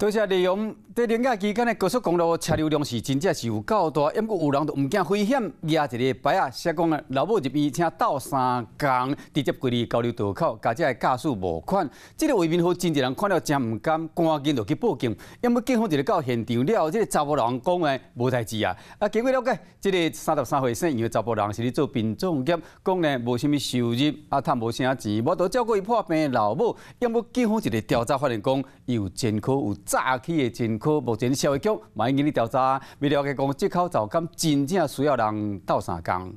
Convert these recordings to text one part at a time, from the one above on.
多謝利用佇連假期間的高速公路車流量是真正是有夠大，毋過有人就毋驚危險，舉一個牌仔寫講啊，老母入院請鬥相共，直接規日交流道口，共這个駕駛募款。這个畫面予真濟人看了真毋甘，趕緊就去報警。毋過警方一日到現場了後，這个查埔人講的無代誌啊。啊，經過了解，這个33歲姓楊的查埔人是咧做殯葬業，講呢無啥物收入，啊，趁無啥錢，無法度照顧伊破病的老母。毋過警方一日調查發現講，伊有前科，有詐欺的前科，目前社會局嘛已經咧調查，欲了解講這口罩敢真正需要人鬥相共。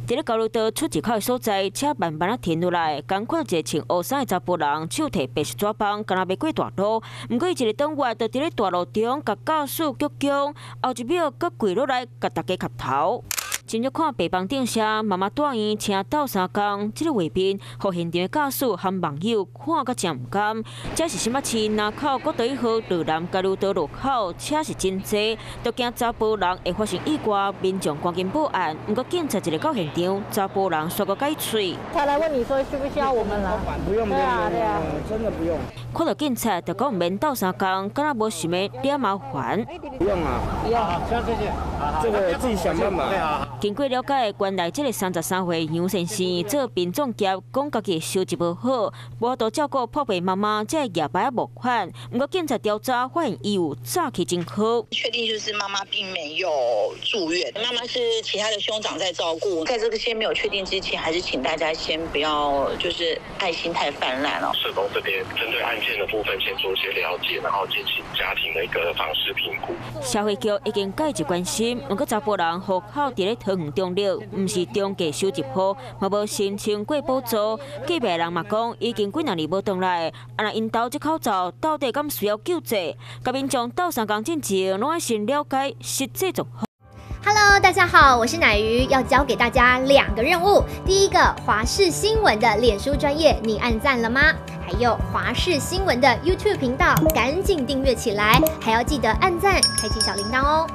佇咧交流道出入口的所在，車慢慢仔停落來，仝款一個穿烏衫的查埔人，手提白色紙枋，敢若欲過大路。毋過伊一个轉彎，就佇咧大路中，共駕駛鞠躬，後一秒閣跪落來，共大家磕頭。親像看白枋頂寫媽媽蹛院請鬥相共，這个畫面，予現場的駕駛和網友看甲真毋甘。這是新北市林口國道1號羅南交流道路口，車是真濟，都驚查埔人會發生意外，民眾趕緊報案。毋過警察一日到現場，查埔人煞閣改喙。他來問你說需不需要我們來？不用，對啊，對啊，真的不用。看到警察就講毋免鬥相共，敢若無想欲惹麻煩。不用啊，不用。謝謝。這個自己想辦法。經過了解，原來這个33歲楊先生做殯葬業，講家己收入無好，無法度照顧破病媽媽，才會舉牌仔募款。毋過警察調查發現，伊有詐欺前科。確定就是媽媽並沒有住院，媽媽是其他的兄長在照顧。在這個先沒有確定之前，還是請大家先不要就是愛心太泛濫了。社工這邊針對案件的部分先做一些了解，然後進行家庭的一個訪視評估。社會局已經介入關心，毋過查埔人戶口佇咧桃園中壢，毋是中介收入戶，嘛無申請過補助。隔壁人嘛講，已經幾若年無轉來，啊若𪜶兜這口罩到底敢需要救濟？共民眾鬥相共進前，攏愛先了解實際狀況。 Hello，大家好，我是奶魚，要交給大家兩個任務。第一個，華視新聞的臉書專頁，你按讚了嗎？還有華視新聞的 YouTube 頻道，趕緊訂閱起來，還要記得按讚，開啟小鈴鐺哦。